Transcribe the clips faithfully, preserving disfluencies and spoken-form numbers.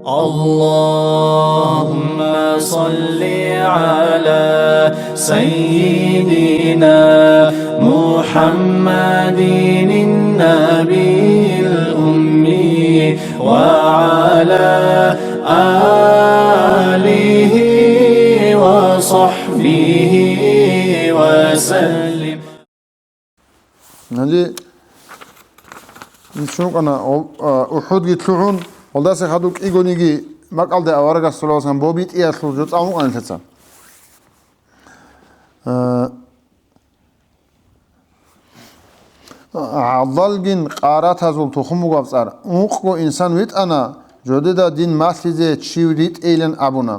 اللهم صل على سيدنا محمد النبي الأمي وعلى آله وصحبه وسلم. Гьанже нилъ щвана, а, УхӀудги лъугӀун, гьалдаса хадуб кӀигониги бакӀалде аварагас саллаллагьу гӀалайгьи ва саллам бобитӀиялъул жо цӀалун вукӀана нилъеца. А, гӀадалгин къаратазул тухум буго гьаб цӀар. Ункъго инсан витӀана, жодеда дин малъизе чи ритӀейилан абуна.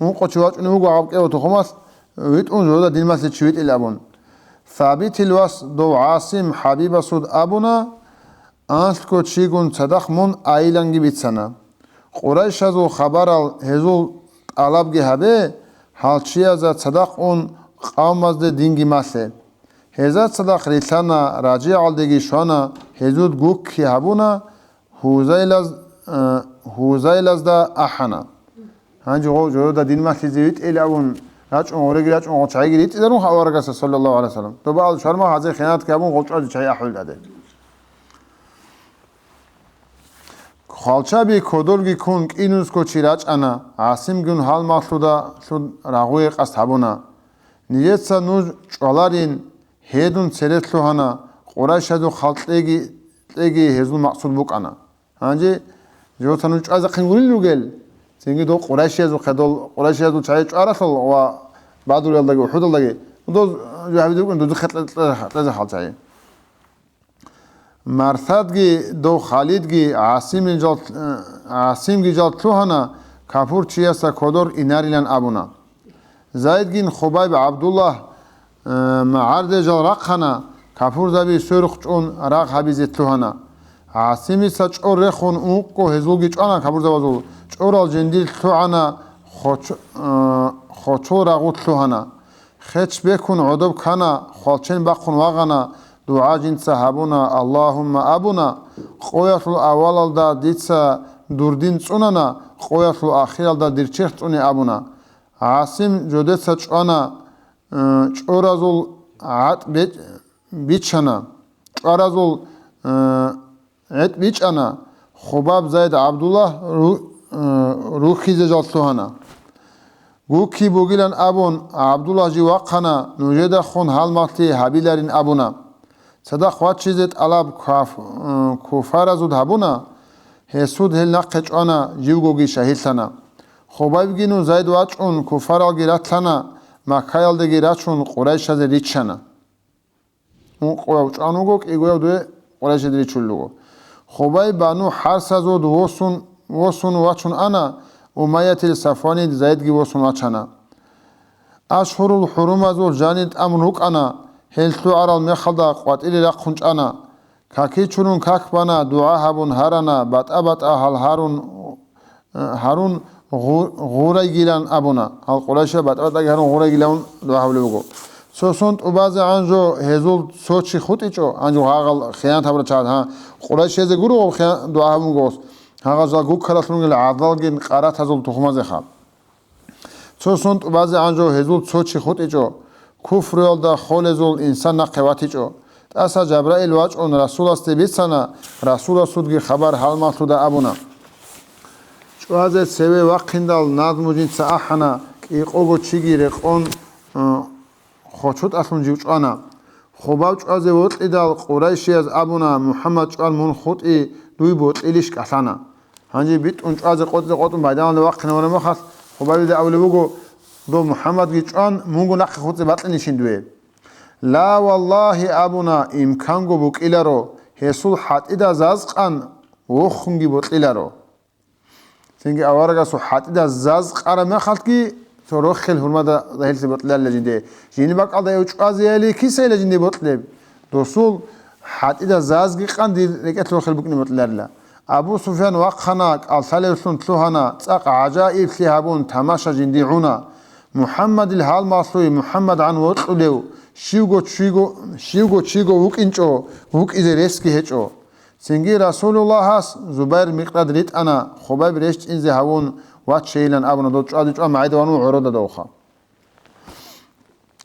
Ункъо чи вачӀунев вуго гьаб кӀиго тухумалъ, витӀун жодеда дин малъизе чи витӀейилан абун. Сабитил вас дов ГӀасим ХӀабибасуд абуна, анлъго чигун цадахъ мун айиланги бицана. Къурайшазул хабарал гьезул тӀалабги гьабе, гьал чиязда цадахъ ун къавмазде динги малъе. Гьезда цадахъ рилълъана, РажигӀалдеги щвана, гьезул гукки гьабуна, Гьузайлаз-, э, Гьузайлазда ахӀана. Гьанже гъов жодеда дин малъизе витӀейилан абун рачӀун, гъореги рачӀун, гъов чагӀиги ритӀизарун аварагасда, саллаллагьу гӀалайгьи ва саллам. Доба ал шарма гьазе хиянатги гьабун, гъов чӀвазе чагӀи ахӀулел гьаде. Хвалчаби кодорги ккун кӀинусго чи рачӀана, ГӀасимгун гьалмагълъуда лъуд рагъуе къасд гьабуна. Нижеца нуж чӀваларин, гьедун цере лъугьана, Къурайшазул халкъ кьеги, кьеги гьезул максуд букӀана. Гьанже жо цо нуж чӀвазехъин гурин ругел, цинги дол Къурайшиязухъе, дол Къурайшиязул чагӀи чӀваралъул ва Бадруялдаги УхӀудалдаги, дол жо гьабизе букӀин дузухъе кье-, кье-, кьезе хал чагӀи. Марсадги дов Халидги ГӀасимил жал-, ГӀасимги жал лъугьана, капурчиясда кодор инарилан абуна. Зайдгин Хубайб ГӀабдуллагь, э, магӀарде жал рахъана, капурзаби сверухъ чӀун рагъ гьабизе лъугьана. ГӀасимица чӀор рехун ункъго гьезулги чӀвана капурзабазул, чӀорал жиндир лъугӀана, хоч-, э, хочол рагъулъ лъугьана. Хеч бекун гӀодоб ккана, хвалчен бахъун вагъана, дугӀа жинца гьабуна, Аллагьумма абуна, къоялъул авалалда дица дурдин цӀунана, къоялъул ахиралда дир черх цӀуне абуна. ГӀасим жодеца чӀвана, э, чӀоразул гӀатӀ бе-, бичана, чӀваразул, э, гӀетӀ бичӀана, Хубаб Зайд ГӀабдуллагь ру-, э, рухьизе жал лъугьана. Гукки бугилан абун, ГӀабдуллагь жив вахъана, нужедахун гьалмагълъи гьабиларин абуна. Цадахъ вачизе тӀалаб каф-, э, куфаразул гьабуна, гьесуд гьел нахъе чӀвана, живгоги шагьидлъана. Хубайбгину Зайд вачӀун, куфаралги ратана, Маккаялдеги рачун, къурайшазе риччана. Ункъояв чӀван вуго, кӀигояв дуе Къурайшиде ричулел руго. Хубай бану Харсазул восун, восун вачун ана, Умайятил Сафванил Зайдги восун вачана. Ашгьурул хӀурумазул жанир тӀамун рукӀана, гьел лъугӀарал мехалда къватӀире рахъун чӀана. Какичурун как бана, дугӀа гьабун гьарана, батӀа-батӀа гьал гьарун, гьарун гъу-, гъурайгилан абуна. Гьал къурайшал батӀа-батӀаги гьарун гъурайгилан дугӀа гьабулеб буго. Цо сон тӀубазегӀан жо гьезул цо чи хутӀичӀо, гьанже гьагъал хиянат гьабурал чагӀаз, гьа, къурайшизе гуро гъоб хия-, дугӀа гьабун гос. Гьагъал жал гуккаралъун ругел гӀадалгин къаратазул тухумазеха. Цо сон тӀубазегӀан жо гьезул цо чи хутӀичӀо, куфруялда холезул инсан нахъе ватичӀо. ТӀаса Жабраил вачӀун Расуласде бицана, Расуласудги хабар гьалмагълъуда абуна. ЧӀвазе цеве вахъиндал назму жинца ахӀана, кӀикъого чиги рекъон, э, хочутӀалъун жив чӀвана. Хубав чӀвазе вокьидал, къурайшияз абуна, МухӀаммад чӀван мун хутӀи, дуй бокьилищ кӀалъана. Гьанже битӀун чӀвазе къотӀизе къотӀун байданалде вахъинавараб мехалъ, Хубайбида абулеб буго, дов МухӀаммадги чӀван, мунго нахъе хутӀизе бокьилищин дуе. Ла валлагьи абуна, имканго букӀиларо, гьесул хӀатӀида зазкъан вохунги бокьиларо. Цинги аварагасул хӀатӀида зазкъараб мехалъги, цо рохел гьурмада загьирлъи бокьиларила жинде. Жини бакӀалда эв чӀвазейали кисайила жинде бокьилеб? Досул хӀатӀида зазги къан дир рекӀелъ рохел букӀине бокьиларила. Абу Суфьян вахъана, кӀалъалевлъун лъугьана, цӀакъ гӀажаиблъи гьабун, тамаша жинди гӀуна. МухӀаммадил гьалмагълъуй МухӀаммад гӀан вокьулев, щивго чиго, щивго чиго вукӀинчӀо, вукӀизе ресги гьечӀо. Цинги Расулуллагьас Зубайр Микъдад ритӀана, Хубайб рещтӀинзе гьавун вачейилан абуна, дов чӀвазе чӀван магӀида ванун гӀородадавха.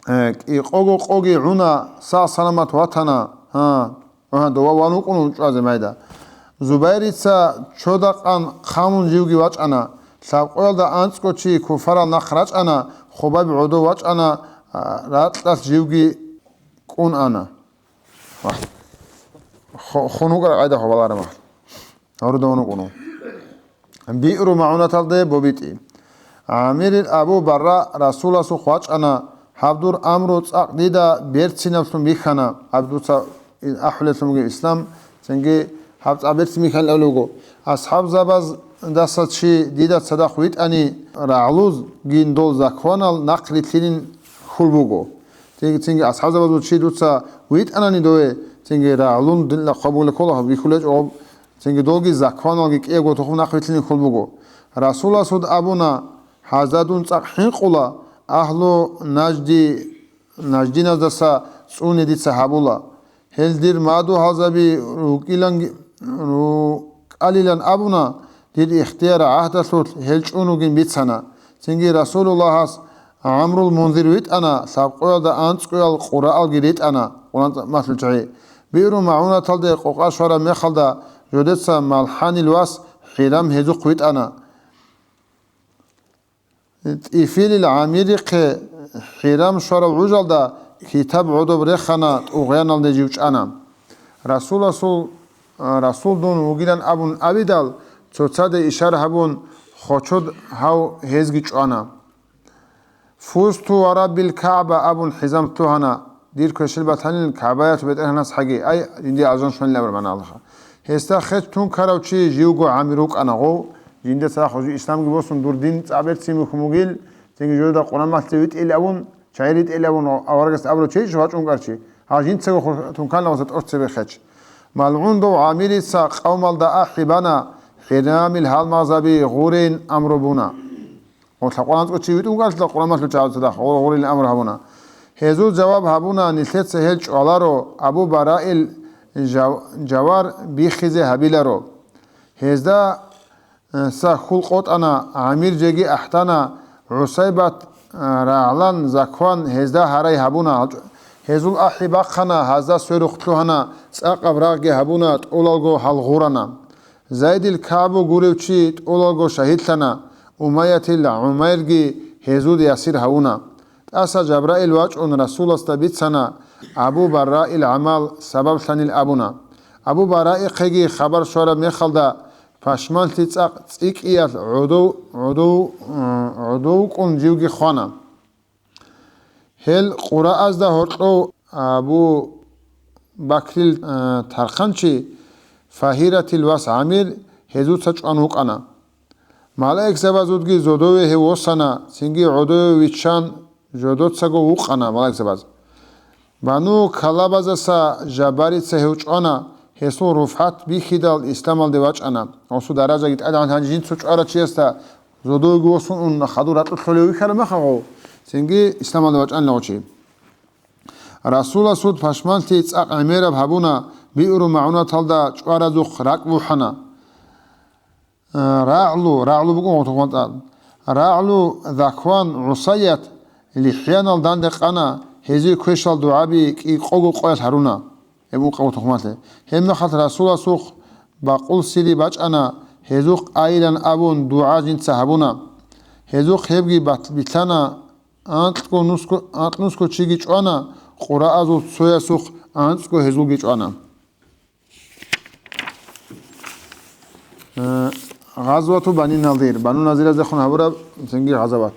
Э, кӀикъого къоги гӀуна, сагъ-саламат ватана, гьа, гьа, дова ван вукӀун чӀвазе майда. Зубайрица чодакъан хъамун живги вачӀана, лъабкъоялда анцӀго чи куфарал нахъ рачӀана, Хубайб гӀодов вачӀана, а, ракьалъ живги кӀун ана. Хо-, хун вукӀарал къайда хабаларама. Гьоруда ван вукӀуна. Биъру МагӀунаталде бобитӀи. ГӀамирил Абу Барра Расуласухъ вачӀана, гьаб дур амру цӀакъ дида берцинаблъун бихьана, гьаб дуца ахӀулеблъун бугеб ислам, цинги гьаб цӀакъ берцин бихьанилан абулеб буго. АсхӀабзабаздаса чи дида цадахъ витӀани, рагӀлуз гин дол закванал нахъ рилълъинин хьул буго. Цинги, цинги асхӀабзабазул чи дуца витӀанани дове, цинги рагӀлун дила хъвабула ккола, бихьулечӀо гъоб, цинги долги закваналги кӀиябго тухум нахъ вилълъине хьул буго. Расуласуд абуна, гьазда дун цӀакъ хӀинкъула, агьлу Нажди, Наждиназдаса цӀуне дица гьабула. Гьел дир мадугьалзаби рукӀилан-, рукӀалилан абуна, дир ихтияр гӀагьдалъулъ гьел чӀун вугин бицана. Цинги Расулуллагьас ГӀамрул Мунзир витӀана, лъабкъоялда анцӀгоял къураалги ритӀана, Къуран цӀакъ малъул чагӀи. Биъру МагӀунаталде къокъа щвараб мехалда жодеца Малханил вас Хирам гьезухъ витӀана. ТӀифилил ГӀамирихъе Хирам щвараб гӀужалда китаб гӀодоб рехана, тӀугъяналде жив чӀана. Расуласул, Расул дун вугилан абун абидал, цоцаде ишара гьабун, хочод гьав гьезги чӀвана. «Фузту ва Раббил КагӀба», — абун хӀизам лъугьана, дир квешел батанил КагӀбаялъул БетӀергьанас гьаги, ай, жиндие алжан щванилан абураб магӀналха. Гьесда хеч тункарав чи живго ГӀамир вукӀана гъов, жинде цадахъ гьужи исламги босун, дур дин цӀакъ берцин бухьун бугил, цинги жодада Къуран малъизе витӀейилан абун, чагӀи ритӀейилан абун аварагас абурав чи гьечӀо, вачӀун вукӀарав чи, гьав жинцаго хур-, тунканила гъоса тӀоцебе хеч. МалгӀун дов ГӀамирица къавмалда ахӀи бана, Хирамил гьалмагъзаби гъурейин амру буна. Гъо лъабкъоялда анцӀго чи витӀун вукӀаралъ Къуран малъул чагӀазда цадахъ гъо-, гъурилин амру гьабуна. Гьезул жаваб гьабуна, нилъеца гьел чӀваларо Абу Бараил жав-, жавар биххизе гьабиларо. Гьезда, э, са хьул къотӀана, ГӀамир жеги ахӀдана, ГӀусайбат, э, рагӀлан закван гьезда гьарай гьабуна. Гьезул ахӀи бахъана, гьазда сверухъ лъугьана, цӀакъаб рагъги гьабуна, тӀолалго гьал гъурана. Зайдил КагӀбу гурев чи тӀолалго шагьидлъана, Умайятил ГӀумайрги гьезул ясир гьавуна. ТӀаса Жабраил вачӀун Расуласда бицана, Абу Бараил гӀамал сабаблъанил абуна. Абу Бараихъеги хабар щвараб мехалда, пашманлъи цӀакъ цӀикӀкӀиялъ гӀодов, гӀодов, гӀодов вукӀун живги хвана. Гьел къураазда гьоркьов Абу Бакрил, э, тархъанчи Фагьиратил вас ГӀамир гьезуца чӀван вукӀана. Малаикзабазудги зодове гьев восана, цинги гӀодове виччан жодоцаго вукъана малаикзабаз. Бану Калабазаса Жабарица гьев чӀвана, гьесул руфгӀат бихьидал исламалде вачӀана. Гьесул даражаги тӀадегӀан гьанже жинца чӀварав чиясда зодовеги восун ун хадур ракьулъ лъолев вихьараб мехалъ гъов, цинги исламалде вачӀанила гъов чи. Расуласул пашманлъи цӀакъ гӀемераб гьабуна, Биъру МагӀунаталда чӀваразухъ ракӀ бухӀана. Э, рагӀлу, рагӀлу букӀун гъо тухумалда. РагӀлу, Закван, ГӀусайят лихӀянал данде къана, гьезие квешал дугӀаби кӀикъого къоялъ гьаруна. Гьеб ункъабго тухумалъе. Гьеб мехалъ Расуласухъ бакъулсири бачӀана, гьезухъ айилан абун дугӀа жинца гьабуна. Гьезухъ гьебги бат-, билъана, анкьго нусго, анкь нусго чиги чӀвана, къураазул цоясухъ анцӀго гьезулги чӀвана. Э, Гъазвату Бани Надир, Бану Назираздехун гьабураб цинги гъазават.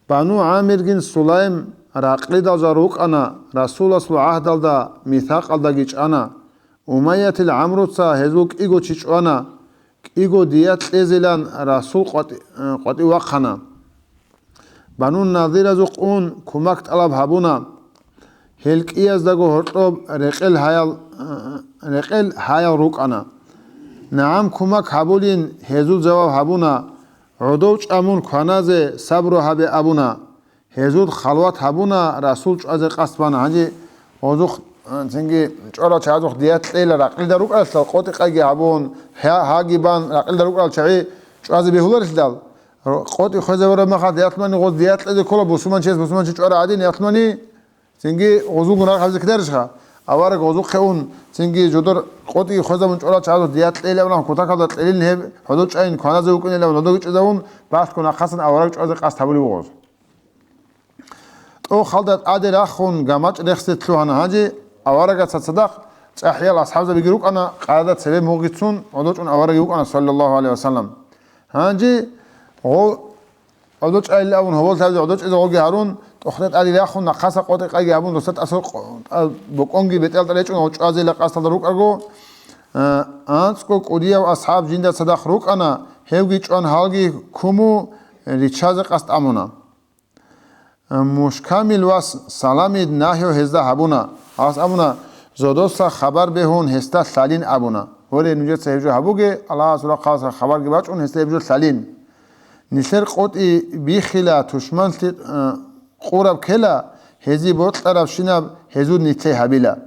Бану ГӀамиргин Сулайм ракълидал жал рукӀана, Расуласул гӀагьдалда, мисакъалдаги чӀана. Умайятил ГӀамруца гьезул кӀиго чи чӀвана, кӀиго дият кьезилан Расул къватӀи-, э, къватӀив вахъана. Бану Надиразухъ ун кумак тӀалаб гьабуна. Гьел кӀияздаго гьоркьоб рекъел гьаял, рекъел гьаял рукӀана. НагӀам, кумак гьабулин, гьезул жаваб гьабуна, гӀодов чӀа мун кваназе сабру гьабе абуна. Гьезул халват гьабуна, Расул чӀвазе къасд бана. Гьанже гьезухъ цинги чӀварал чагӀазухъ дият кьейила ракълида рукӀаралъал, къотӀи-къайги гьабун, гьа-, гьаги бан ракълида рукӀарал чагӀи чӀвазе бегьуларелъидал, ро-, къотӀи хвезавураб махалъ диятмани гъоз дият кьезе ккола, бусурманчияс бусурманчи чӀвара гӀадин диятмани, цинги гъозулгун рагъ гьабизе ккедарищха? Авараг гъозухъе ун, цинги жодор къотӀи хвезабун чӀварал чагӀазухъ дият кьейилавлан, кутакалда кьелин гьеб гьодов чӀайин кваназе вукӀинилан, гьодовги чӀезавун, балъго нахъасан авараг чӀвазе къасд гьабулев гъоз. ТӀохалда тӀаде рахун гамачӀ рехсе лъугьана. Гьанже аварагасда цадахъ цӀахӀиял асхӀабзабиги рукӀана, къарада цебе мугъги цун, гӀодочӀун авараги вукӀана, саллаллагьу гӀалайгьи вассалам. Гьанже гъо-, гӀодочӀайилан абун гьоболлъазе гӀодочӀезе гъоги гьарун, тӀохалда тӀаде рахун, нахъаса къотӀи-къайги гьабун, досда тӀасал къо-, тӀа-, бокӀонги бетӀералда речӀун гъо чӀвазейила къасдалда рукӀарго, а, анцӀго кӀудияв асхӀаб жинда цадахъ рукӀана, гьевги чӀван гьалги куму риччазе къасд амуна. Мушкамил вас Саламид нагьи гьезда гьабуна. Гьас абуна, зодоса хабар бегьун гьесда лъалин абуна. Гьоре, нужеца гьеб жо гьабуге, Аллагьасул рахъалъа хабарги бачӀун гьесда гьеб жо лъалин. Нилъер къотӀи биххила, тушманлъи, э, къураб ккела, гьезие бокьарабщинаб гьезул нилъее гьабила.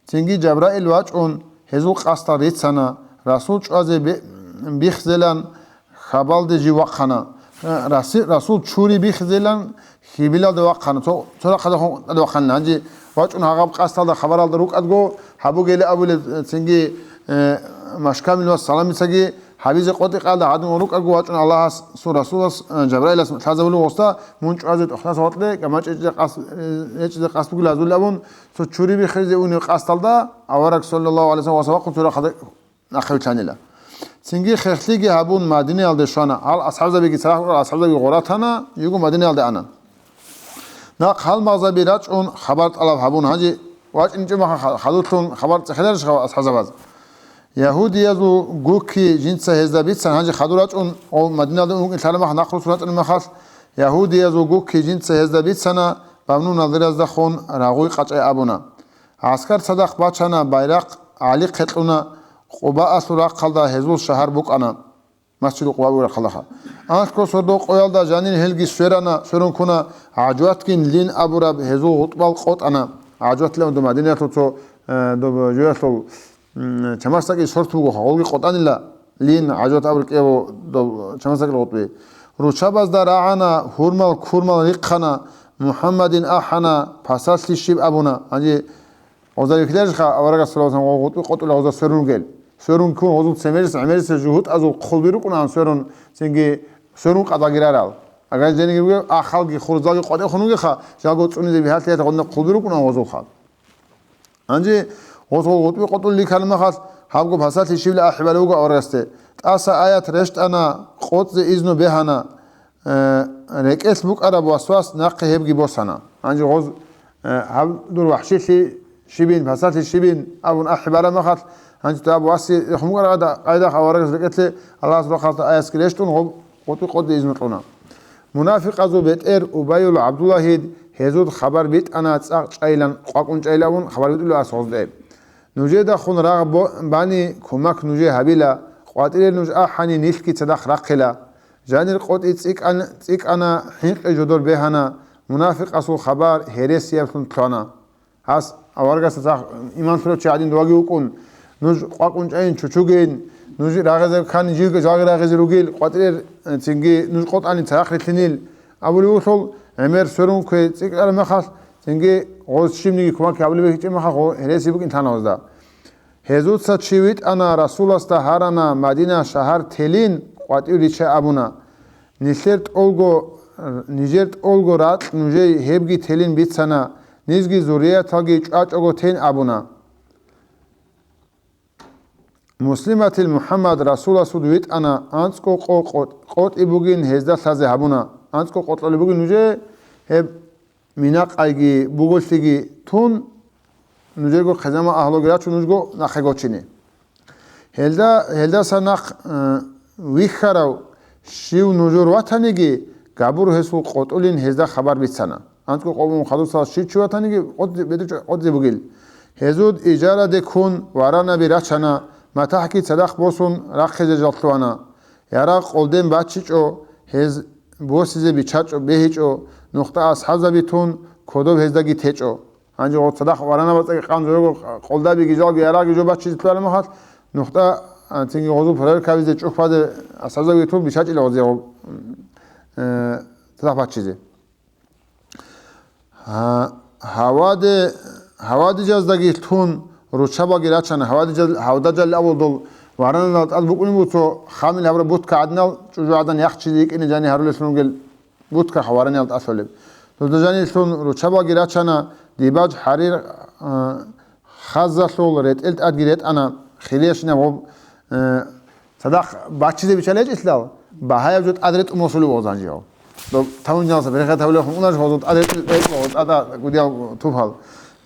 Цинги Жабраил вачӀун, гьезул къасдал рицана, Расул чӀвазе бе-, биххизелан хабалде жив вахъана. Раси-, Расул чури биххизелан хьибилалде вахъана, цо-, цо рахъалдехун тӀаде вахъанила. Гьанже вачӀун гьагъаб къасдалда хабаралда рукӀадго, гьабугели абулеб, цинги, э, Машкамил вас Саламицаги гьабизе къотӀи-къайда гьадин рукӀадго вачӀун Аллагьасул Расулас, э, Жабраилас лъазабулеб гъоста, мун чӀвазе тӀохнас ватӀле, гамачӀ речӀизе къасд, э, речӀизе къасд бугила азулли абун, Цо чури биххизе унев къасдалда авараг, саллаллагьу гӀалайгьи вассалам, ва сахъун цо рахъалде нахъе вилълъанила. Цинги хехлъиги гьабун, Мадинаялде щвана. Гьал асхӀабзабиги цадахъ рукӀарал асхӀабзабиги гъоратана, йиго Мадинаялде ана. Нахъ гьалмагъзаби рачӀун хабар тӀалаб гьабун, гьанже вачӀинчӀеб махалъ хадурлъун хабар цӀехедарищха асхӀабзабаз? Ягьудиязул гукки жинца гьезда бицана, гьанже хадур рачӀун, гъов Мадинаялде ун вукӀин лъараб махалъ, нахъ росулъ рачӀунеб махалъ, ягьудиязул гукки жинца гьезда бицана, Бану Надираздахун рагъуй къачӀай абуна. ГӀаскар цадахъ бачана, байрахъ гӀалихъе кьуна, Къубаалъул рахъалда гьезул шагьар букӀана, Масжиду Къуба бугеб рахъалдаха. Анлъго сордо къоялда жанир гьелги сверана, сверун ккуна, ГӀажватгин лин абураб гьезул гъутӀбал къотӀана. ГӀажват лъугӀун Мадинаялъул цо, э, доб жоялъул, м, чамасдакӀи сорт бугоха, гъолги къотӀанила лин, ГӀажват абураб кӀиябго доб чамасдакӀил гъутӀби. Руччабазда рагӀана, гьурмал-курмал рихъана, МухӀаммадин ахӀана, пасалъи щиб абуна. Гьанже Гъоза вихьиларищха аварагас саллаллагьу гӀалайгьи ва саллам гъутӀби къотӀула гъоза сверун ругел? Сверун ккун гъозул цемерис, гӀемерисел жугьутӀазул хъулби рукӀунаан сверун, цинги сверун къадаги рарал. Агар жениги ругев, ахалги хурзалги къватӀехун вугеха, жалго цӀунизе бихьалъиялъе гъодна хъулби рукӀунаан гъозулха. Гьанже гъозул гъутӀби къотӀулли ккараб махалъ, гьабго пасалъи щибли ахӀи балев вуго аварагасде. ТӀаса аят рещтӀана, къотӀзе изну бегьана. Э, рекӀелъ букӀараб васвас нахъе гьебги босана. Гьанже гъоз, э, гьаб дур вахӀшилъи щибин, пасалъи щибин абун ахӀи бараб махалъ, гьанже доб васвас рехун букӀараб къайда-, къайдахъ аварагас рекӀелъе Аллагьасул рахъалда аятги рещтӀун гъоб къотӀи къотӀи изну кьуна. Мунафикъазул бетӀер Убайул ГӀабдуллагьид гьезул хабар битӀана цӀакъ чӀайилан, къвакӀун чӀайилан абун хабар битӀулев ас гъозде. Нужедахун рагъ бо-, бани, кумак нужее гьабила, къватӀире нуж ахӀани нилъги цадахъ рахъила. Жанир къотӀи цӀикӀан-, цӀикӀкӀана, хӀинкъи жодор бегьана, мунафикъасул хабар гьересиялъун лъана. Гьас аварагасда цадахъ иман лъурав чи гӀадин доваги вукӀун, нуж къвакӀун чӀайин, чучугейин, нуж рагъизе ккани, жирго жалги рагъизе ругел, къватӀирер, цинги нуж къотӀани цадахъ рилълъинил, абулев вугелъул, гӀемер сверун кквей цӀикӀкӀараб махалъ, цинги гъоз щибниги кумак гьабулеб бихьичӀеб махалъ, гъо гьереси букӀин лъана гъозда. Гьезуца чи витӀана, Расуласда гьарана, Мадина шагьар телин, къватӀив риччай абуна. Нилъер тӀолго, нижер тӀолго ракь нужей гьебги телин бицана, низги зуррияталги чӀвачӀого тейин абуна. Муслиматил МухӀаммад Расуласул витӀана, анцӀго къо-, къо-, къотӀи бугин гьезда лъазе гьабуна. АнцӀго къотӀлъулеб бугин нужее гьеб минакъайги буголъиги тун, нужерго хъизамал агьлуги рачун нужго нахъе гочине. Гьелда, гьелдаса нахъ, э, вихьарав щив нужер ватаниги, габур гьесул къотӀулин гьезда хабар бицана. АнцӀго къо-, къо-, хадусал щив чи ватаниги, къотӀи-, бетӀер чӀва-, къотӀизе бугил. Гьезул ижараде ккун варанаби рачана, матахӀги цадахъ босун рахъизе жал лъугьана. Ярагъ къолден баччичӀо, гьез босизе биччачӀо, бегьичӀо, нухда асхӀабзаби тун, кодоб гьездаги течӀо. Гьанже гъо цадахъ варанаб бацӀаги къан жо його, къолдабиги жалги ярагъги жо баччизе лъугьараб мехалъ, нухда, а, цинги гъозул проверкабизе, чӀухӀбазе, асабзавги тун, бишачӀила гъозе гъо, э, цадахъ баччизе. Гьа-, гьаваде-, гьавадижаздаги лъун руччабаги рачана. Гьавадижал-, гьавадажал абулдул варанал тӀад букӀунеб буго цо хамил гьабураб бутка гӀадинал, чӀужугӀадан яхчизе йикӀине жани гьарулелъун ругел бутка гьавараниял тӀалъулеб. Дуда жанилъун руччабаги рачана, дибаж гьарир, а, хаззалъул ретӀел тӀадги ретӀана, хириящинаб гъоб, э, цадахъ баччизе биччалечӀелъал, багьаяб жо тӀад ретӀун босулеб гъозанжияв. Доб тавунжалса берекат гьавлехун унаш гъозул тӀад ретӀ-, ретӀун гъоз тӀада гудиял тупал.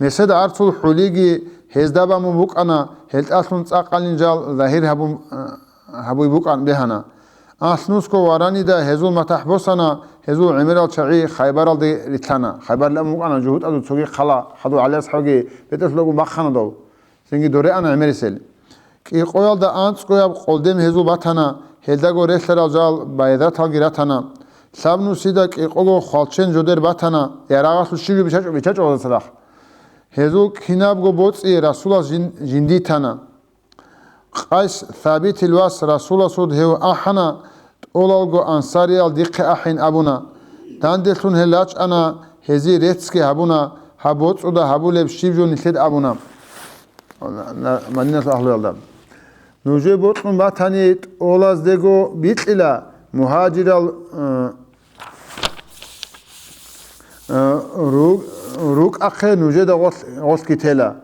Месед гӀарцул хӀулиги гьезда бамун букӀана, гьелтӀалъун цӀакъалин жал загьир гьабун, э, гьабуй букӀан бегьана. Алънусго варанида гьезул матахӀ босана, гьезул гӀемерал чагӀи Хайбаралде рилълъана. Хайбар лъабун букӀана жугьутӀазул цоги хъала, хадув ГӀали асхӀабги бетӀерлъугун бахъана дов. Цинги дореана гӀемерисел. КӀикъоялда анцӀгояб къолдем гьезул батана, гьелдаго релълъарал жал Байзаталги ратана. Лъабнусида кӀикъого хвалчен жодер батана, ярагъалъул щиб жо бичачӀо-, бичачӀо гъозда цадахъ. Гьезул кинабго боцӀи Расулас жин-, жиндитана. Къайс Сабитил вас Расуласул гьев ахӀана, тӀолалго ансариял дихъе ахӀин абуна. Данделъун гьел рачӀана, гьезие реццги гьабуна, гьаб боцӀуда гьабулеб щиб жо нилъед абуна. Мадиналъул агьлуялда. Нужее бокьун батани, тӀолаздего бикьила, мугьажирал, э, э, ру-, рукӀахъе нужеда гъолъ-, гъолъги тела.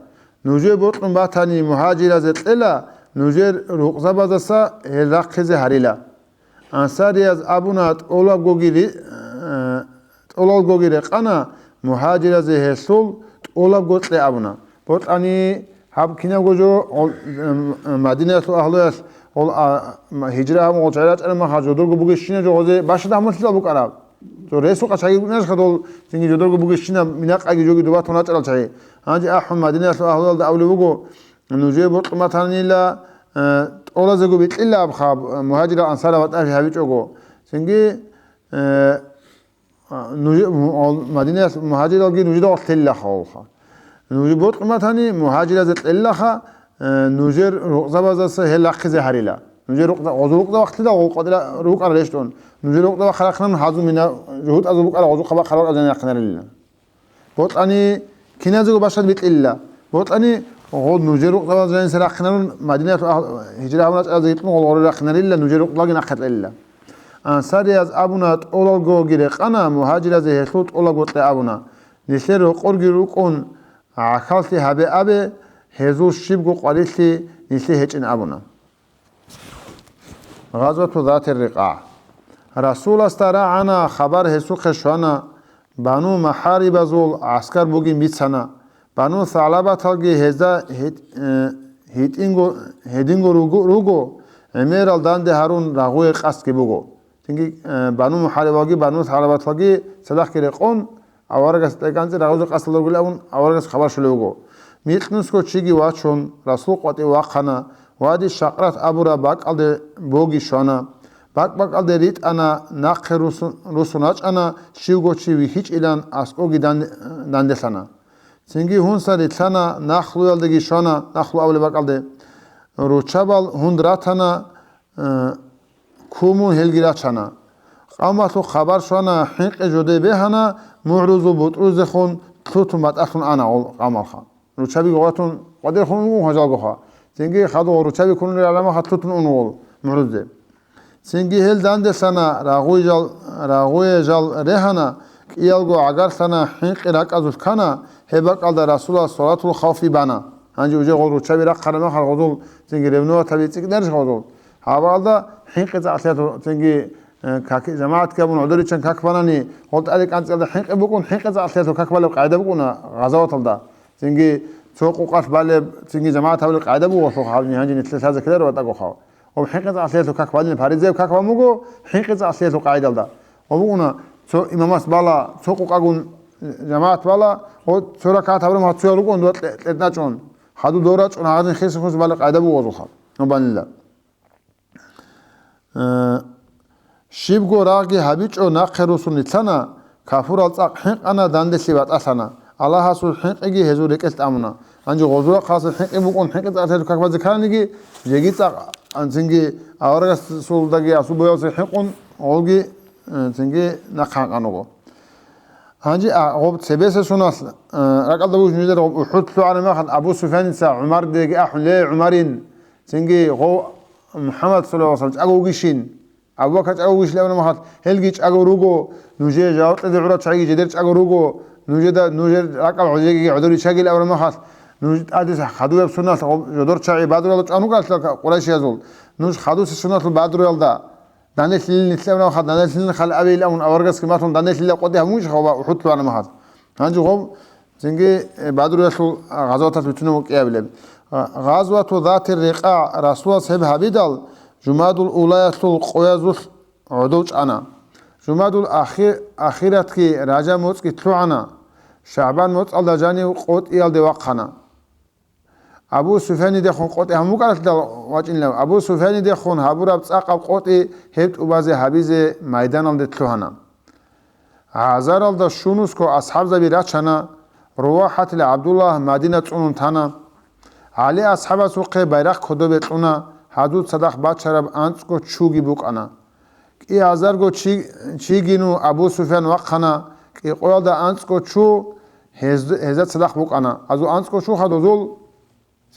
Нужее бокьун батани, мугьажиразе кьела, нужер рукъзабаздаса гьел рахъизе гьарила. Ансарияз абуна, тӀолабгоги ри-, э, тӀолалгоги рекъана, мугьажиразе гьелъул тӀолабго кье абуна. Бокьани, гьаб кинабго жо, гъол, э, Мадинаялъул агьлуялъ, гъол, а, м-, гьижра гьабун гъол чӀай рачӀараб мехалъ жодорго бугещина жо гъозе башада гьамуллъидал букӀараб. Цо ресукъа чагӀи букӀинарищха дол цинги жодорго бугещинаб минакъаги жоги дубатун рачӀарал чагӀи. Гьанже ахӀун, Мадинаялъул агьлуялда абулеб буго, нужее бокьун батанила, э, тӀолазего бикьила абха, мугьажирал ансарал батӀалъи гьабичӀого. Цинги, э, нуж-, му-, Мадинаялъ мугьажиралги нужеда гъорлъ телилаха гъолха. Нужее бокьун батани, мугьажиразе кьелилаха, э, нужер рукъзабаздаса гьел рахъизе гьарила. Нужер рукъза-, гъозул рукъзабахъ лъила гъол къватӀира рукӀара рещтӀун. Нужер рукъзабахъ рахъинан гьазул мина жугьутӀазул букӀара гъозухъа бахъарал азан рахъинарилина. Бокьани киназего башад бикьилила. Бокьани гъол нужер рукъзабаз жаниса рахъинарун Мадинаялъул агь-, гьижра гьабуна чӀаразе гьитӀун гъол гъоре рахъинарилила, нужер рукъзабаги нахъе кьелила. Ансарияз абуна, тӀолалгоги рекъана, мугьажиразе гьелъул тӀолабго кье абуна. Нилъер рокъорги рукӀун, гӀахьаллъи гьабе абе, гьезул щибго къварилъи нилъе гьечӀин абуна. Гъазвату Затир Рикъа. Расуласда рагӀана, хабар гьесухъе щвана, Бану МахӀарибазул гӀаскар бугин бицана. Бану СагӀлабаталги гьезда гьит-, э, гьитӀинго, гьединго руго, руго, гӀемерал данде гьарун рагъуе къасдги буго. Цинги, э, Бану МухӀарибалги Бану СагӀлабаталги цадахъги рекъон, аварагас тӀекӀанцӀи рагъузе къасдалда ругел абун, аварагас хабар щолев вуго. Микьнусго чиги вачун, Расул къватӀив вахъана, Вади Шакърат абураб бакӀалде боги щвана. БакӀ-бакӀалде ритӀана, нахъе русун, русун рачӀана, щивго чи вихьичӀилан аскӀоги дан-, данделъана. Цинги гьунса рилълъана, нахлуялдеги щвана, нахлу абулеб бакӀалде. Руччабал гьунд ратана, э, кумун гьелги рачана. Къавмалъул хабар щвана, хӀинкъи жоде бегьана, мугӀрузул бутӀрузехун лъутун батӀалъун ана гъол къавмалха. Руччаби гъватун къвадирхун унгун хӀажалгоха. Цинги хадугъ руччаби кунули гӀаламаха лъутун унгъул мугӀрузде. Цинги гьел данделъана, рагъуй жал-, рагъуе жал регьана, кӀиялго гӀагарлъана, хӀинкъи ракӀазулъ ккана, гьеб бакӀалда Расулас салатул хавфи бана. Гьанже уже гъол руччаби рахъараб мехалъ гъозул цинги ревноватаби цӀикӀкӀинарищ гъозул? Гьаб бакӀалда хӀинкъи цӀакълъиялъул цинги, э, как-, жамагӀатги абун гӀодоричан как банани, гъол тӀаде кӀанцӀиялда хӀинкъи букӀун, хӀинкъи цӀакълъиялъул как балеб къагӀида букӀуна гъазаваталда. Цинги цо къукъалъ балеб, цинги жамагӀат гьабулеб къагӀида буго, гьабни гьанже нилъер лъазе ккеларо батӀагоха. Ва хӀинкъи цӀакълъиялъул как балин, паризаяб как бан буго, хӀинкъи цӀакълъиялъул къагӀидалда. Ва бугуна, цо имамас бала, цо къукъагун жамагӀат бала, ва цо ракагӀат гьабураб мехалъ цоял рукӀун дова кье-, кьетӀначӀун, хадуб дов рачӀун гьагъадин хиса-хус балеб къагӀида буго гъозулха. Ва банила. Э, щибго рагъги гьабичӀо нахъе русун рилълъана, капурал цӀакъ хӀинкъана, данделъи батӀалъана. Аллагьасул хӀинкъиги гьезул рекӀелъ тӀамуна. Гьанже гъозул рахъалъул хӀинкъи букӀун, хӀинкъи цӀакъ гьезул как базе кканиги, жеги цӀакъ, анцинги аварагасулдаги асубоялъул хӀинкъун гъолги, э, цинги нахъ гьанкъаного. Гьанже, а, гъоб цебесеб соналъ, э, ракӀалда буго нужеда гъоб УхӀуд лъугӀараб мехалъ Абу Суфяница ГӀумардеги ахӀун: «Ле, ГӀумарин, цинги гъов МухӀаммад саллаллагьу гӀалайгьи вассалам чӀаго вугищин?» Абу Бакар чӀаго вугищин абураб мехалъ, гьелги чӀаго руго, нужее жаваб кьезе гӀурал чагӀиги жидер чӀаго руго, нужеда, нужер ракӀал гӀодегиги гӀодор риччагил абураб мехалъ, нуж тӀаде хадуб соналъ гъоб жодор чагӀи Бадруялда чӀван вукӀаралъа Къурайшиязул, нуж хадусеб соналъул Бадруялда данделъилин нилъ абураб мехалъ, данделъилин хал абейилан аварагасги малъун данделъила къотӀи гьабун вугищха ва УхӀуд лъугӀараб мехалъ. Гьанже гъоб цинги, э, Бадруялъул, а, гъазваталъ бицунеб букӀинаблеб. А, гъазвату Затир-Рикъа Расулас гьеб гьабидал, Жумадул улаялъул къоязулъ гӀодов чӀана. Жумадул ахи-, ахиратги Ражаб моцӀги лъугӀана. ШагӀбан моцӀалда жанив къотӀиялде вахъана. Абу Суфянидехун къотӀи гьабун букӀаралъидал вачӀинилан, Абу Суфянидехун гьабураб цӀакъаб къотӀи гьеб тӀубазе гьабизе майданалде лъугьана. Азаралда щунусго асхӀабзаби рачана, РувахӀатил ГӀабдуллагь Мадина цӀунун тана. ГӀали асхӀабасухъе байрахъ кодобе кьуна, гьазул цадахъ бачараб анцӀго чуги букӀана. КӀиазарго чи-, чигину Абу Суфян вахъана, кӀикъоялда анцӀго чу гьез-, гьезда цадахъ букӀана. Гьазул анцӀго чуха дозул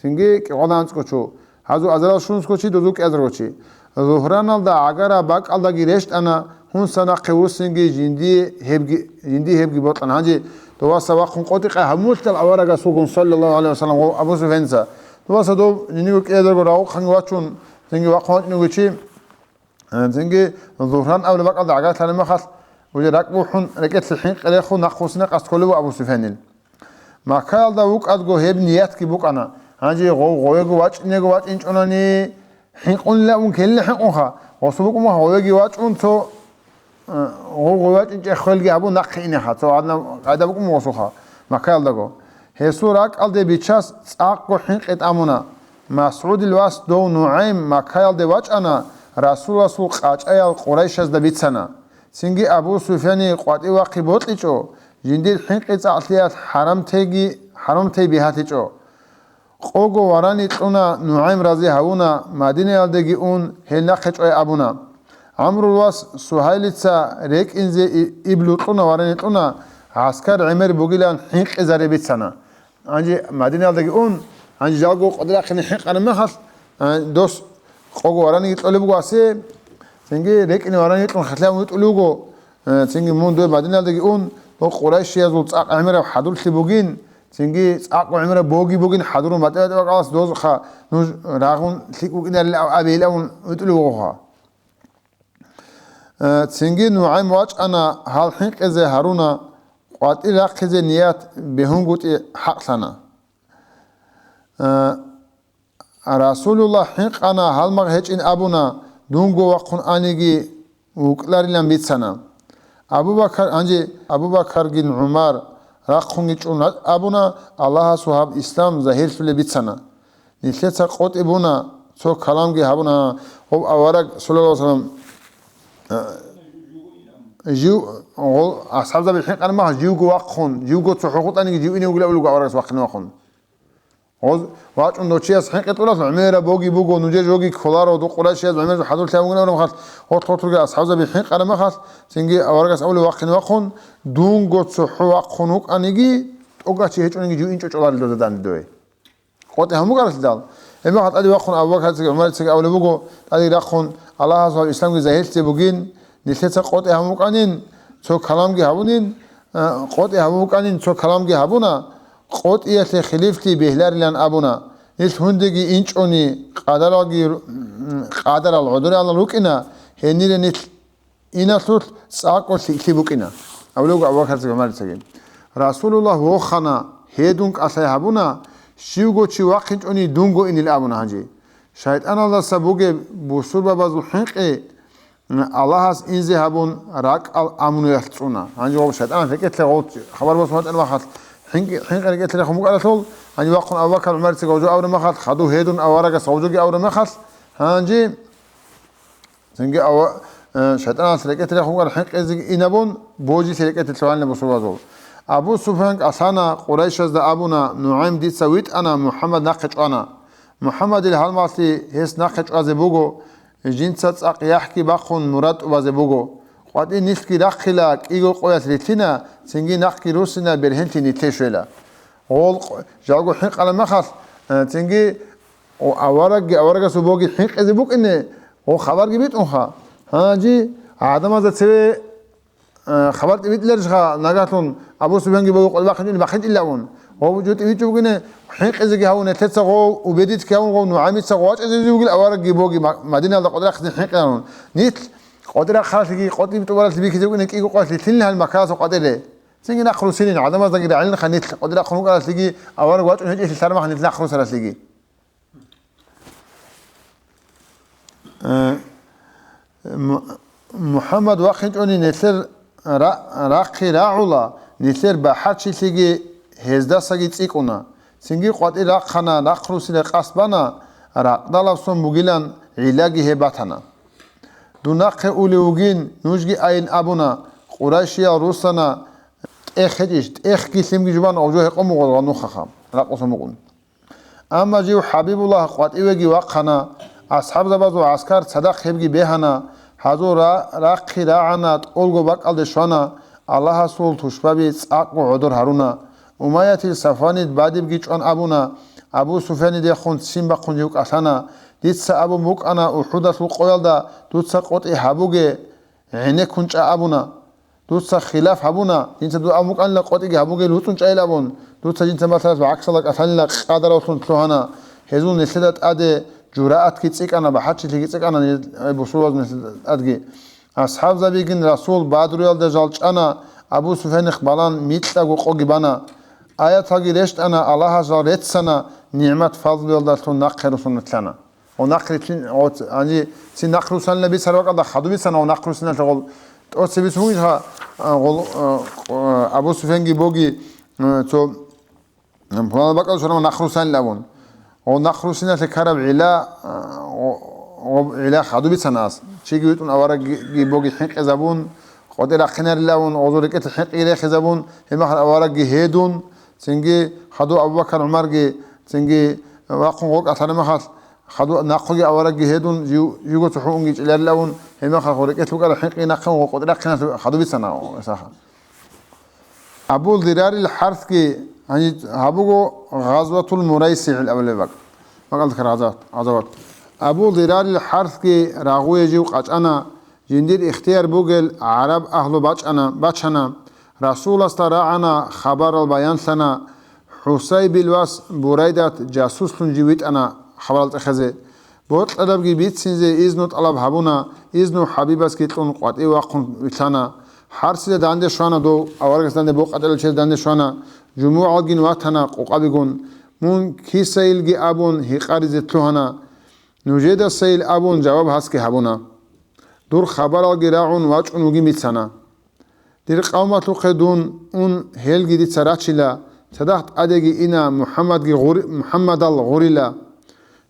Цинги кӀикъоялда анцӀго чу, гьазул азарал щунусго чи, дозул кӀиазарго чи. Зугьраналда гӀагараб бакӀалдаги рещтӀана, гьунса нахъе вуссинги жиндие гьебги, жиндие гьебги бокьана. Гьанже доваса вахъун къотӀи къай гьабулъал аварагасулгун, саллаллагьу гӀалайгьи вассалам, гъов Абу Суфяница. Доваса дов жиндиего кӀиазарго рагъухъанги вачун, цинги вахъун вачӀунев чи, Э, цинги Зугьран абулеб бакӀалда гӀагарлъараб мехалъ, уже ракӀ бухӀун, рекӀелъе хӀинкъи рехун, нахъ вуссине къасд кколеб буго Абу Суфянил. Маккаялда вукӀадго гьеб ниятги букӀана. Гьанже гъов гъовего вачӀинего вачӀинчӀунани, хӀинкъунила ун ккелила хӀинкъунха. Гъосул букӀун гъовеги вачӀун цо, э, гъов гъове вачӀинчӀеб хвелги гьабун нахъе инеха. Цо гьадинаб къагӀида букӀун гъосулха Маккаялдаго. Гьесул ракӀалде бичас цӀакъго хӀинкъи тӀамуна. МасгӀудил вас дов НугӀайм Маккаялде вачӀана, Расуласул къачӀаял Къурайшазда бицана. Цинги Абу Суфяни къватӀив вахъи бокьичӀо, жиндир хӀинкъи цӀакълъиялъ хӀарамтейги, хӀарамтей бигьалъичӀо. Къого варани кьуна, НугӀайм рази гьавуна, Мадинаялдеги ун, гьел нахъе чӀвай абуна. ГӀамрул вас Сугьайлица рекӀинзе и-, иблу кьуна, варани кьуна, гӀаскар гӀемер бугилан хӀинкъизаре бицана. Гьанже Мадинаялдаги ун, гьанже жалго къватӀир рахъине хӀинкъараб мехалъ, а, дос къого вараниги кьолеб буго асе, цинги рекӀине вараниги кьун хилъан витӀулев вуго, а, цинги мун дой Мадинаялдаги ун, дов Къурайшиязул цӀакъ гӀемераб хӀадурлъи бугин, цинги цӀакъго гӀемераб боги бугин хӀадурун батӀи-батӀи бакӀалас дозухъа нуж рагъун лъикӀ букӀинарилан абейилан вун витӀулев вугоха. Э, цинги НугӀайм вачӀана гьал хӀинкъизе гьаруна, къватӀир рахъизе ният бегьунгутӀи хӀакълъана. Э, Расулуллагь хӀинкъана, гьалмагъ гьечӀин абуна, дунго вахъун аниги вукӀларилан бицана. Абу Бакар, гьанже Абу Бакаргин ГӀумар рахъунги чӀун абуна, Аллагьасул гьаб ислам загьирлъулеб бицана. Нилъеца къотӀи буна, цо каламги гьабуна, гъоб авараг, саллаллагьу гӀалайгьи вассалам, жив, гъол асхӀабзаби хӀинкъараб мехалъ, живго вахъун, живго цохӀо хутӀаниги жив ине вугилан абулеб аварагас вахъине вахъун. Гъоз вачӀун дов чияс хӀинкъи тӀуралъ, гӀемераб боги буго, нужер жоги кколаро, дов Къурайшияз гӀемер хӀадурлъи гьабугин абураб мехалъ, гъоркь-гъоркьги асхӀабзаби хӀинкъараб мехалъ, цинги аварагас абулеб вахъине вахъун, дунго цохӀо вахъун вукӀаниги, тӀокӀав чи гьечӀониги жив инчӀо чӀоларел доза данде дове. КъотӀи гьабун букӀаралъидал, гьебмехалъ тӀаде вахъун Абу Бакарицаги ГӀумарицаги абулеб буго, тӀаде рахъун, Аллагьас гьаб исламги загьирлъи бугин, нилъеца къотӀи гьабун букӀанин, цо каламги гьабунин, а, къотӀи гьабун букӀанин, цо каламги гьабуна, къотӀиялъе хилифлъи бегьларилан абуна. Нилъ гьундеги инчӀони, къадаралги, м, къадарал гӀодориялал рукӀина, гьенире нилъ иналъулъ цӀакъго лъикӀлъи букӀина, абулеб буго Абу Бакарицаги ГӀумарицаги. Расулуллагь вохана, гьедун кӀалъай гьабуна, щивго чи вахъинчӀони дунго инил абуна гьанже. ШайтӀаналдаса бугеб бусурбабазул хӀинкъи Аллагьас инзе гьабун ракӀал амнуялъ цӀуна. Гьанже гъоб шайтӀанас рекӀелъе гъов хабар босун ватӀан махалъ хӀинкъи, хӀинкъи рекӀелъе рехун букӀаралъул, гьанже вахъун Абу Бакар ГӀумарицаги гъов жо абураб махалъ, хадув гьедун аварагас гъов жоги абураб махалъ, гьанже Цинги ава-, э, шайтӀаналъ рекӀелъе рехун букӀараб хӀинкъизеги инабун, божилъи рекӀелъе лъугьанила бусурбабазул. Абу Суфян кӀалъана, Къурайшазда абуна: «НугӀайм дица витӀана, МухӀаммад нахъе чӀвана. МухӀаммадил гьалмагълъи гьес нахъе чӀвазе буго, жинца цӀакъ яхӀги бахъун мурад тӀубазе буго. КъватӀи нилъги рахъила, кӀиго къоялъ рилълъина, цинги нахъги руссина, бергьенлъи нилъе щвела». Гъол къ-, жалго хӀинкъала мехалъ, э, цинги, о, аварагги, аварагасул боги хӀинкъизе букӀине, гъо хабарги битӀунха. Гьанже гӀадамазда цеве, э, хабар тӀибитӀиларищха, нагагьлъун Абу Суфянги боги къватӀибахъинчӀони бахъинчӀилавун. Гъо жо тӀибитӀчӀеб бугине, хӀинкъизеги гьавун, нилъеца гъо убедитьги гьавун, гъо нугӀамица гъо вачӀизе вугил аварагги боги Ма-, Мадиналда къватӀирахъизе хӀинкъилавун. Нилъ къватӀирахъалъиги, къватӀиб тӀубаралъи бихьизе букӀине кӀиго къоялъ рилълъинилан Маккаялъул къватӀире. Цинги нахъ руссилин, гӀадамаздаги рагӀилинха нилъ къватӀирахъун вукӀаралъиги, авараг вачӀун гьечӀелъи лъармаха нилъ нахъ руссаралъиги. Э, Му-, МухӀаммад вахъинчӀони нилъер ра-, рахъи рагӀула, нилъер бахӀарчилъиги гьездасаги цӀикӀкӀуна. Цинги къватӀир рахъана, нахъ руссине къасд бана, ракъдалаб сон бугилан гӀиллаги гьеб батана. Дун нахъе улев вугин, нужги айин абуна, Къурайшиял руссана, тӀех гьечӀищ, тӀехги лъимги жубан гъов жо гьекъон буго гъанухъаха, ракъусан букӀун. Амма жив ХӀабибуллагь къватӀивеги вахъана, асхӀабзабазул гӀаскар цадахъ гьебги бегьана, гьазул ра-, рахъи рагӀана, тӀолго бакӀалде щвана, Аллагьасул тушбаби цӀакъго гӀодор гьаруна. Умаятил Сафванид бадибги чӀван абуна, Абу Суфянидехун ццин бахъун жив кӀалъана, дица абун букӀана УхӀудалъул къоялда дуца къотӀи гьабуге, гӀенеккун чӀа абуна. Дуца хилаф гьабуна, жинца дуда абун букӀанила къотӀиги гьабуге, луцӀун чӀайил абун, дуца жинца масалас гӀаксалда кӀалъанила къадараллъун лъугьана. Гьезул нилъеда тӀаде жураатги цӀикӀкӀана, бахӀарчилъиги цӀикӀкӀана, нил-, бусурбабазул нилъеда тӀадги. АсхӀабзабигин Расул Бадруялда жал чӀана, Абу Суфянихъ балан микьаго къоги бана. Аяталги рещтӀана, Аллагьас жал реццана, нигӀмат-фазлуялдалъун нахъе руссун лъана. Гъо нахъ рилълъин, гъо ц-, гьанже цин нахъ руссанила бицараб бакӀалда хадуб бицана, гъо нахъ руссиналъе гъол тӀоцебицун бугищха, а, гъол, а, а, Абу Суфянги боги, а, цо, м, пуланаб бакӀалда щвараб нахъ руссанила абун. Гъо нахъ руссиналъе ккараб гӀилла, а, гъо, гъо гӀилла хадуб бицана ас. Чиги витӀун аварагги боги хӀинкъизабун, къотӀи рахъинарилавун, гъозул рекӀелъе хӀинкъи рехизабун, гьебмехалъ аварагги гьедун, цинги хадув Абу Бакар ГӀумарги, цинги вахъун гъоркь лъараб мехалъ, хадув нахъеги аварагги гьедун, жив, живго цохӀо унги чӀиларилавун, гьебмехалъ гъоркь рекӀелъ букӀараб хӀинкъи нахъе гъо-, къотӀи рахъиналъе хадуб бицана гъо, гьесаха. Абу Дирарил ХӀарсги, гьаниб гьабуго Гъазватул МурайсигӀил абулеб бакӀ-, бакӀалда ккар гъазават, гъазават. Абу Дирарил ХӀарсги рагъуе жив къачӀана, жиндир ихтияр бугел гӀараб агьлу бачӀана, бачана, Расуласда рагӀана, хабарал баянлъана, ХӀусайбил вас Бурайдат жасуслъун жив витӀана хабарал цӀехезе. Бокьарабги бицинзе изну тӀалаб гьабуна, изну ХӀабибасги кьун къватӀив вахъун вилълъана. ХӀарсида данде щвана дов, аварагас данде бокьарав чияс данде щвана, жумугӀалгин ватана къокъабигун. Мун кисайилги абун гьикъаризе лъугьана. Нужедасайил абун жаваб гьасги гьабуна. Дур хабаралги рагӀун вачӀун вугин бицана. Дир къавмалъухъе дун ун, гьелги дица рачила, цадахъ тӀадеги ина, МухӀаммадги гъури-, МухӀаммадал гъурила.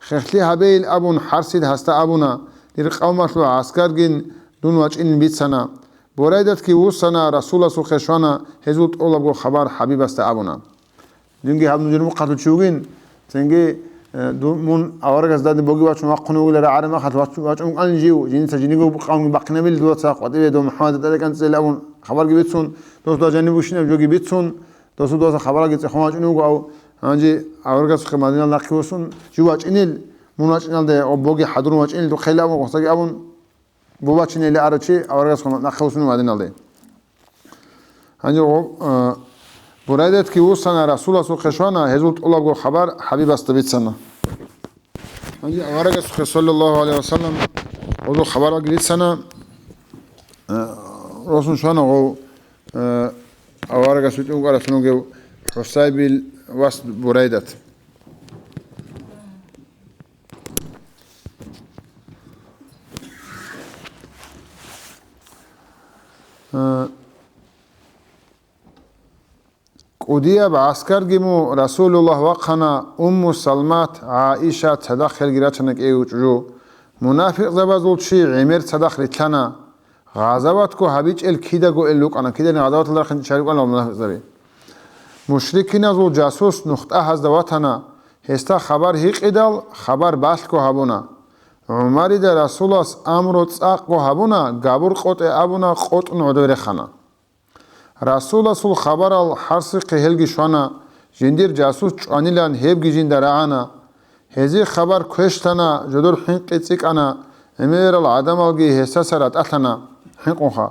Хехлъи гьабейил абун ХӀарсил гьасда абуна, дир къавмалъул гӀаскаргин дун вачӀинин бицана. Бурайдатги вуссана, Расуласухъе щвана, гьезул тӀолабго хабар ХӀабибасда абуна. Динги гьаб нужер мухъалъул чи вугин, цинги, э, ду-, мун аварагас данде боги вачун вахъун вугилара гӀараб махалъ вач-, вачун вукӀанин жив, жинца жиниго къавмги бахъинабили дуда цадахъ къватӀиве дов МухӀаммадда тӀадекӀан цӀела абун хабарги бицун, дос дажани бушинаб жоги бицун, досу доса хабаралги цӀехун вачӀун вуго, ав гьанже аварагасухъе Мадинал нахъе вуссун, жив вачӀинил, мун вачӀиналде боги хӀадурун вачӀинил духъейила абун, гъосдаги абун, бубачинели арав чи аварагасухъе нахъе вуссун Мадиналде. Гьанже гъо-, а, Бурайдатги вуссана, Расуласухъе щвана, гьезул тӀолабго хабар ХӀабибасда бицана. Гьанже аварагасухъе, саллаллагьу гӀалайгьи ва саллам, гъозул хабаралги бицана, а, росун щвана гъов, а, аварагас витӀун вукӀаралъун вугев ХӀусайбил вас Бурайдат. Э, кӀудияб гӀаскарги му Расулуллагь вахъана, Умму Салмат, ГӀаиша цадахъ хелги рачана кӀиго чӀужу. Мунафикъзабазул чи гӀемер цадахъ рилълъана. Гъазаватго гьабичӀел кидаго эл рукӀана, киданиги гъазаваталда рахъинчӀел чи рукӀана мунафикъзаби. Мушрикиназул жасус нухтӀа гьазда ватана, гьесда хабар гьикъидал, хабар балъго гьабуна. ГӀумарида Расулас амру цӀакъго гьабуна, габур къотӀе абуна, къотӀун гӀодов рехана. Расуласул хабарал хӀарсихъе гьелги щвана, жиндир жасус чӀванилан гьебги жинда рагӀана. Гьезие хабар квешлъана, жодор хӀинкъи цӀикӀкӀана, гӀемерал гӀадамалги гьесдаса ратӀалъана, хӀинкъунха.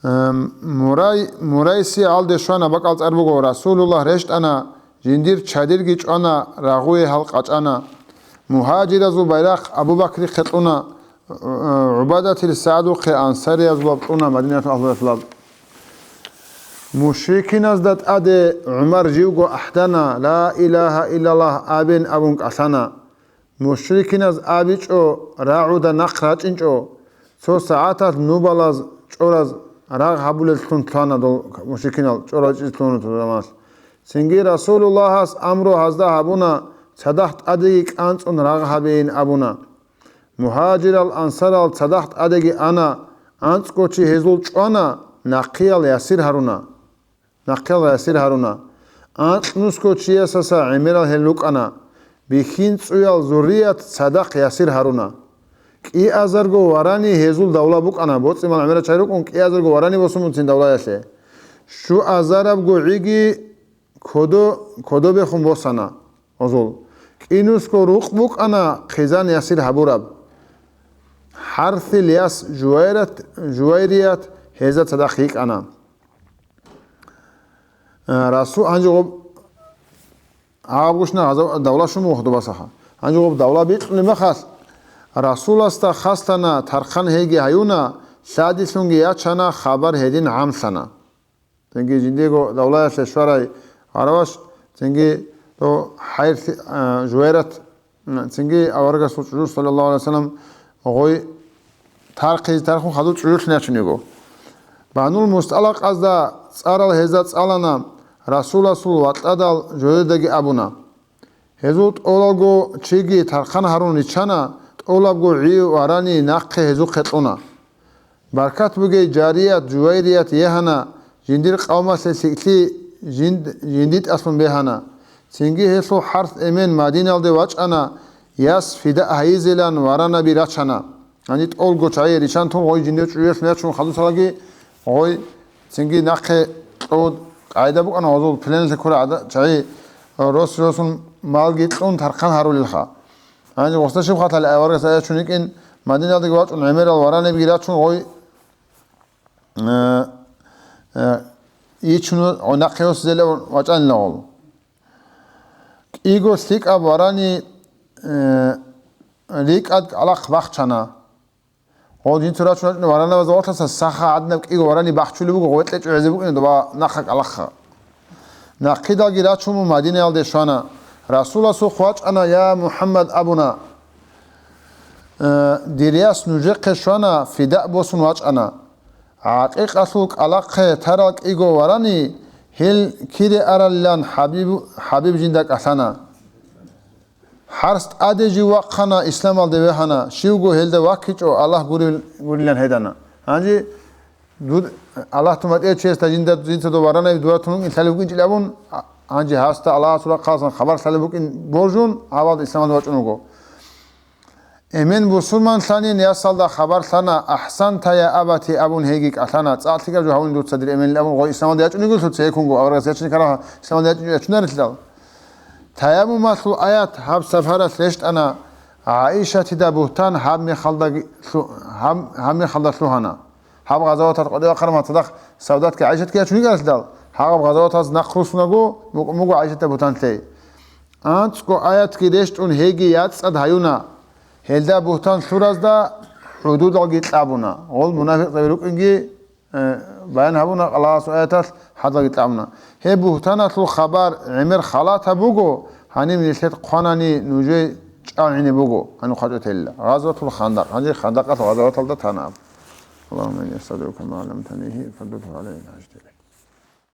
Эм, Мурай-, Мурайси гьалде щвана, бакӀал цӀар буго, Расулуллагь рещтӀана, жиндир чадирги чӀвана, рагъуе гьал къачӀана. Мугьажиразул байрахъ Абу Бакрихъе кьуна, ГӀубадатил СагӀдухъе ансариязулаб кьуна, Мадинаялъул агьлуялъулаб. Мушрикиназда тӀаде ГӀумар живго ахӀдана, «Ла илагьа иллаллагь» абен абун кӀалъана. Мушрикиназ абичӀо, рагӀуда нахъ рачӀинчӀо, цо сагӀаталъ нубалаз чӀораз рагъ гьабулеллъун лъана дол мушрикинал, чӀораз чӀизлъун заманалъ. Цинги Расулуллагьас амру гьазда гьабуна, цадахъ тӀадеги кӀанцӀун рагъ гьабейин абуна. Мугьажирал ансарал цадахъ тӀадеги ана, анцӀго чи гьезул чӀвана, нахъиял ясир гьаруна. Нахъел ясир гьаруна. Анкьнусго чиясаса гӀемерал гьел рукӀана. БихьинцӀуял зуррият цадахъ ясир гьаруна. КӀиазарго варани гьезул давла букӀана, боцӀи-мал гӀемерал чагӀи рукӀун, кӀиазарго варани босун буцин давлаялъе. Щуазарабго гӀиги кодо-, кодобехун босана гьезул. КӀинусго рукъ букӀана хъизан ясир гьабураб. ХӀарсил яс Жувайрат, Жувайрият гьезда цадахъ йикӀана. Э, Расул, гьанже гъоб, гьаб гушна гьаза-, давла щун мухь добасаха. Гьанже гъоб давла бикьулеб мехалъ, Расуласда хаслъана, тархъан гьейги гьаюна, лъадилъунги ячана, хабар гьедин гӀамлъана. Цинги жиндиего давлаялъе щварай гъараваш, цинги дов хӀайрси-, а, Жувайрат, м, цинги аварагасул чӀужу, саллаллагьу гӀалайгьи вассалам, гъой тархъизе тархун хадув чӀужулъун ячун йиго. Банул МустӀалакъазда цӀарал гьезда цӀалана, Расуласул вакьадал жодедаги абуна. Гьезул тӀолалго чиги тархъан гьарун риччана, тӀолабго гӀи варани нахъе гьезухъе кьуна. Баркат бугей Жарият, Жувайрият егьана, жиндир къавмалъе лъикӀлъи жинд-, жиндитӀалъун бегьана. Цинги гьелъул хӀарс эмен Мадиналде вачӀана, яс фида гьайизелан варанаби рачана. Гьаниб тӀолго чагӀи риччан тун гъой жиндир чӀужуялъ мячун хадусалаги гъой цинги нахъе кьуд къагӀида букӀана гъозул пленалъе ккурал гӀада-, чагӀи рос-росун малги кьун тархъан гьарулелха. Гьаниб гъосда щиб хатӀали аварагас ячун йикӀин, Мадиналдаги вачӀун гӀемерал варанабиги рачун гъой, э, э, ичун гъой нахъе гьосизелев вачӀанила гъол. КӀиго лъикӀаб варани, э, рикӀад кӀалахъ бахчана. Гъол жинца рачун рачӀунеб варанабазда вахлъаса саха гӀадинаб кӀиго варани бахчулеб буго, гъветӀе чӀвезе букӀине доба нахъа кӀалахъа. Нахъидалги рачун мун Мадинаялде щвана. Расуласухъ вачӀана, я МухӀаммад абуна. Э, дир яс нужехъе щвана, фида босун вачӀана. ГӀакъикъалъул кӀалахъе тарал кӀиго варани, гьел кире аралилан ХӀабиб, ХӀабиб жинда кӀалъана. ХӀарс тӀаде жив вахъана, исламалде вегьана, щивго гьелда ваккичӀо Аллагь гурил-, гурилан гьедана. Гьанже дуд-, Аллагь туматӀев чиясда жинда, жинца дов варанаби дуратун вукӀин лъалеб букӀинчӀилан абун, а-, гьанже гьасда Аллагьасул рахъаласан хабар лъалеб букӀин боржун, гьавалда исламалде вачӀун вуго. Эмен бусурманлъанин ясалда хабар лъана, «АхӀсанта, я абати», абун гьейги кӀалъана, «ЦӀакъ лъикӀаб жо гьавун дуца, дир эменил», абун, гъой исламалде ячӀун йигелъул цейккунго, аварагас ячине ккаралха, исламалде ячӀун ячунарелъидал. Таяммумалъул аят гьаб сапаралъ рещтӀана, ГӀаишатида бугьтан гьаб мехалда лъу-, гьаб, гьаб мехалда лъугьана. Гьаб гъазаваталъ къватӀивахъараб мацадахъ Савдатги ГӀайшатги ячун йикӀаралъидал, гьагъаб гъазаватаз нахъ руссунаго мукӀ-, мукӀу ГӀайшатда бугьтан лъей. АнцӀго аятги рещтӀун гьейги яцӀцӀад гьаюна. Гьелда бугьтан лъуразда хӀудудалги кьабуна. Гъол мунафикъзаби рукӀинги, э, баян гьабуна Аллагьасул аяталъ, хӀадалги кьабуна. Гьеб бугьтаналъул хабар гӀемер халатаб буго, гьаниб нилъер хъванани нужее чӀал гӀениб буго, гьаниб хъвачӀо телила. Гъазватул Хандакъ, гьанже Хандакъалъ гъазаваталда тана аб. اللهم إني أسألك ما علمتنيه فردده علي.